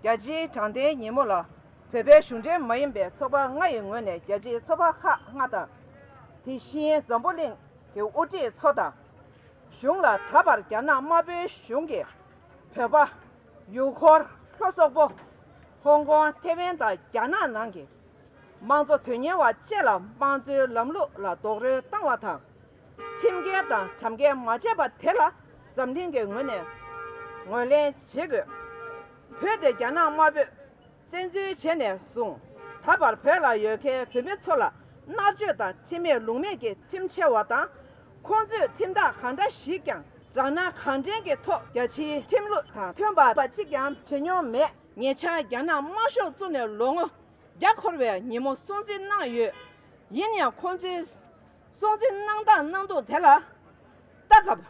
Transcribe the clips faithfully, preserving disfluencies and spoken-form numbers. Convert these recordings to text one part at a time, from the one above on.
རྒྱལ་སྤྱིའི་དྲང་བདེན་ཉིན་མོ་ལ། བོད་པའི་གཞུང་འབྲེལ་མ་ཡིན་པའི་ཚོགས་པ་ལྔ་ཡི་ངོས་ནས་རྒྱལ་སྤྱིའི་ཚོགས་པ་ཁག་ལྔ་དང་། དེ་བཞིན་འཛམ་བུ་གླིང་གི་དབུ་ཁྲིད་ཚོ་དང་། གཞུང་ལ་ད་བར་རྒྱ་ནག་དམར་པོའི་གཞུང་གིས་བོད་པ། ཡུལ་སྐོར། ལྷོ་སོག་པོ། ཧོང་ཀོང་། ཐེ་ཝན་དང་རྒྱ་ནག་ནང་གི་དམངས་གཙོ་དོན་གཉེར་བ་བཅས་ལ་དམངས་གཙོའི་ལམ་ལུགས་ལ་རྡོག་རོལ་བཏང་བ་དང་། ཁྲིམས་འགལ་དང་དམ་འགལ་མ་བྱས་པ་དེ་ལ་འཛམ་གླིང་གི་ངོས་ནས་ངོས་ལེན་བྱེད་དགོས། བོད་དེ་རྒྱ་ནག་དམར་པོས་བཙན་འཛུལ་བྱས་ནས་བཟུང་ད་བར་བོད་ལ་ཡོད་མཁན་བོད་མི་ཚོ་ལ་མནར་གཅོད་དང་ཁྲིམས་མེད་ལུགས་མེད་ཀྱི་ཁྲིམས་ཆེ་བ་དང་། ཁོང་ཚོས་ཁྲིམས་ཐག་གང་འདྲ་ཞིག་ཀྱང་། རང་སྣང་གང་དྲན་གྱི་ཐོག་རྒྱ་ཆེའི་ཁྲིམས་ལུགས་དང་མཐུན་པ་གཅིག་ཀྱང་བྱེད་མྱོང་མེད། ཉེ་ཆར་རྒྱ་ནག་དམར་ཤོག་བཙུགས་ནས་ལོ་ངོ་བརྒྱ་འཁོར་བའི་ཉིན་མོ་སྲུང་བརྩི་གནང་ཡོད། ཡིན་ཡང་ཁོང་ཚོའི་སྲུང་བརྩི་གནང་སྟངས་གནང་སྟངས་དེ་ལ་ལྟ་སྐབས།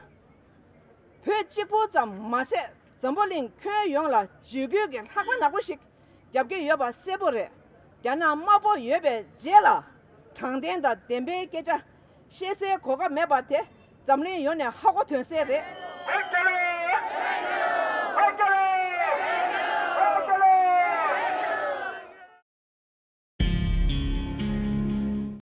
བོད་གཅིག་པུ་ཙམ་མ་ཟད་འཛམ་བུ་གླིང་ཁྱོན་ཡོངས་ལ་འཇིགས་སྐུལ་གྱི་ལྷ་ཁང་ནག་པོ་ཞིག་བརྒྱབ་ཀྱི་ཡོད་པ་གསལ་པོ་རེད། རྒྱ་ནག་དམར་པོ་ཡོད་པའི་རྗེས་ལ་དྲང་བདེན་དང་བདེན་པའི་སྐད་ཆ་བཤད་སའི་གོ་སྐབས་མེད་པ་དེ་འཛམ་གླིང་ཡོངས་ནས་ཧ་གོ་དོན་གསལ་རེད།